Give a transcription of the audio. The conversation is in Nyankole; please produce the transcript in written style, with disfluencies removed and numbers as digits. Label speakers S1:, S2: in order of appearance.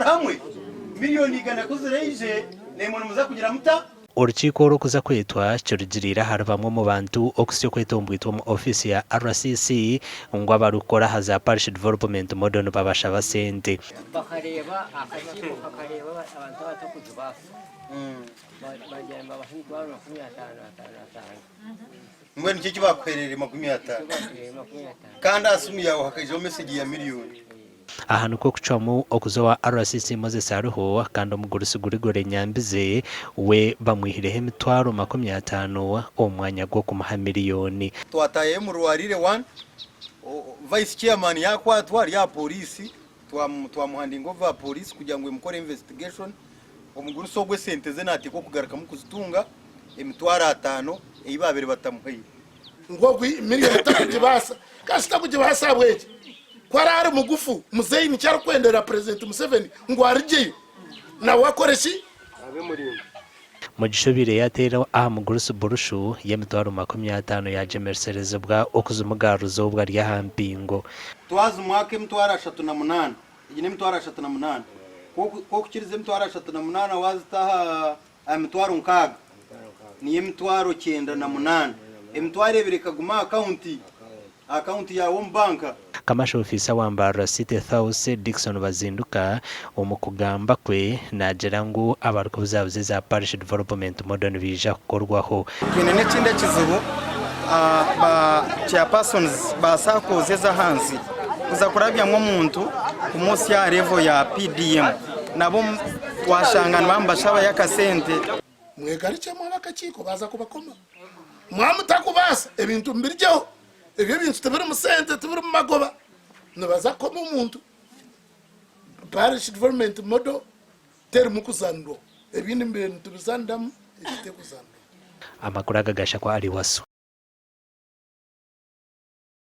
S1: Turi hamwe? Miriyoni igana ku ziraije, naimwe nimuza kugira muta?
S2: Orukiiko oru okuza kwetwa kirugiriire ahari bamwe omu bantu okusya okwetombwitwa omu ofiisi ya RCC ngu abarikukora aha za Parish Development Model nibabashaba sente.
S3: Bakareeba akakiiko kakareeba abantu abatakugibaasa bagira nibabaha emitwaro 50 ataano ataano.
S1: Mbwenu niki eki baakuheereire 50? Kandi aha simu yaawe hakaijaho mesegi ya miriyoni.
S2: Aha nikwo kucwamu okuza owa RCC Moses Ariho kandi omugurusi Gregory Nyambize we bamwihireho emitwaro 50 omu mwanya gw'okumuha miriyoni.
S1: Twataayayo omu rwarire one, vice chairman yaakwatwa ari aha pooriisi, twamuhandinga over aha pooriisi kugira ngu emukore investigation. Omugurusi ogwo esente ze naateekwa kugarukamu kuzitunga, emitwaro ataano ei baabaire batamuhaire.
S4: Ngu ogu miriyoni takugibaasa. Kasi takugibaasa ahabw'enki? Ku araabe ari mugufu, muzeeyi nikyo arikwendera Purezidenti Museveni ngu arugyeyo nawe akore ki?
S2: Mugisha obaire yateera aha mugurusi burushu y'emitwaro 50 yagyemeserezibwa okuzimugaruza obwo ari aha mpingo.
S1: Twazimwaka emitwaro 38. Egi n'emitwaro 38. Ku okukiriza emitwaro 38 waazita aha mitwaro 60, niyo emitwaro 98. Emitwaro ebiri ekaguma aha akaunti, aha akaunti yaawe omu banka.
S2: Kamasha Ofiisa wa Mbarara City Thousi, Dickson Bazinduka, omu kugamba kwe naagira ngu abarikubuzabuza eza Parish Development Model nibaija kukorwaho.
S5: Twine n'ekindi ekizibu ba chairpersons ba SACCOs ez'ahansi kuza kurabyamu omuntu kumuhitsya aha level ya PDM nabo washanga nibaba nibashabayo akasente.
S4: Mwegarukyemu ab'akakiiko baaza kubakoma. Mwaba mutakubaasa, ebintu mubirugyeho. Ebyo ebintu tibirimu sente, tibirimu magoba. Nibaza kukoma omuntu. Parish Development Model terimu kuzanirwaho. Ebindi mbiire nitubizaniramu, egi tekuzanirwaho.
S2: Amakuru aga gashakwa Ali Wasu.